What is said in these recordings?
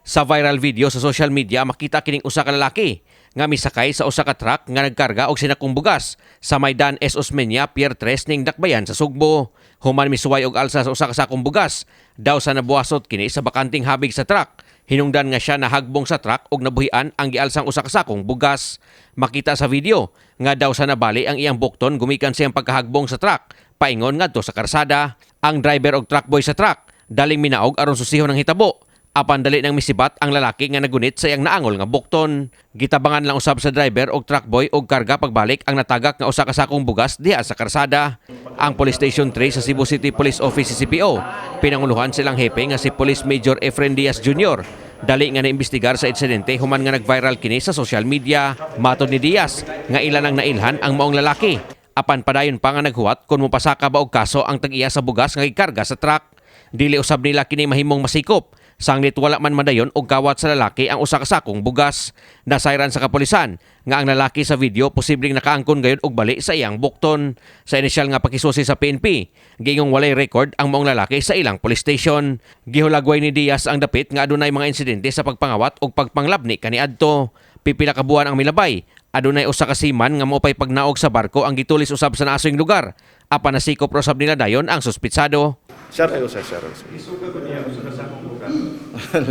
Sa viral video sa social media, makita kining usa ka lalaki nga misakay sa usa ka truck nga nagkarga og sinakong bugas sa may Dan S. Osmeña Pier 3 ning Dakbayan sa Sugbo. Human misuway og alsa sa usa ka sakong bugas, daw sa nabuwasot kini sa bakanting habig sa truck. Hinungdan nga siya nahagbong sa truck og nabuhian ang gialsang usa ka sakong bugas. Makita sa video nga daw sa nabali ang iyang bukton gumikan siyang pagkahagbong sa truck paingon ngadto sa karsada. Ang driver og truck boy sa truck daling minaog aron susihon ang hitabo. Apan dali nang misibat ang lalaki nga nagunit sa iyang naangol nga bukton. Gitabangan lang usab sa driver og truck boy og karga pagbalik ang natagak nga usa ka sakong bugas diha sa karsada. Ang Police Station 3 sa Cebu City Police Office, CCPO, pinanguluhan silang hepe nga si Police Major Efren Diaz Jr. Dali nga naimbestigar sa insidente human nga nag-viral kini sa social media. Matod ni Diaz nga ilan ang nailhan ang maong lalaki. Apan padayon pa nga naghuwat kung mopasaka ba og kaso ang tag-iya sa bugas nga gikarga sa truck. Dili usab nila kini mahimong masikop. Sanglit wala man madayon og kawat sa lalaki ang usa ka sakong bugas. Nasayran sa kapulisan nga ang lalaki sa video posibleng nakaangkon gayud og bali sa iyang bukton. Sa inisyal nga pakisusi sa PNP, giingong walay record ang maong lalaki sa ilang police station. Gihulagway ni Diaz ang dapit nga adunay mga insidente sa pagpangawat og pagpanglabni kaniadto. Pipila ka buwan ang milabay. Adunay usa ka seaman nga maupay pagnaog sa barko ang gitulis usab sa naasoyng lugar. Apan nasikop ra usab nila dayon ang suspitsado. Siya ra usa, siya ra usa. Isuga ko niya usa ka sakong bugas.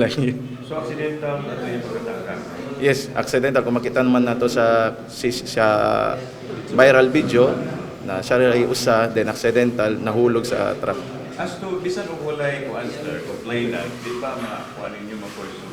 Lagi. So accidental ato yung pagkataka. Yes, accidental. Kung makita naman nato sa viral video na siya ra usa, then accidental nahulog sa truck. As to bisan og walay kuan, sir, complainant, di ba makuan ninyo ma-pursue?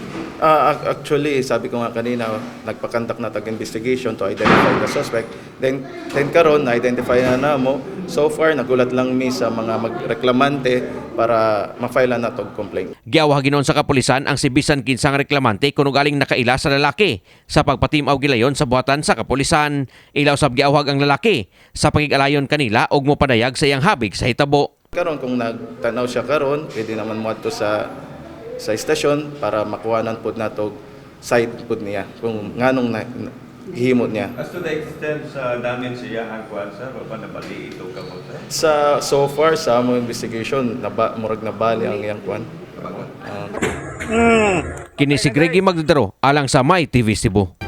Actually, sabi ko nga kanina, nagpa-conduct na tag investigation to identify the suspect. Then karon na-identify na namo. So far, nagulat lang mi sa mga magreklamante para ma-file na tog complaint. Giawhag hinuon sa kapulisan ang si bisan kinsang reklamante kung ugaling nakaila sa lalaki sa pagpatimaw gilayon sa buhatan sa kapulisan. Ila usab giawhag ang lalaki sa pagigalayon kanila og mopadayag sa iyang habig sa hitabo. Karon, kung nagtanaw siya karon, pwede naman moadto sa istasyon para makuhanan pod nato side pod niya kung nganong gihimo niya. As to the extent sa damage sa iyang kuan, sir, wa ba nabali ito kamot, sir? Sa so far sa among investigation, naba, murag nabali ang iyang kuan. Kini si Greggy Magdadaro alang sa My TV Cebu.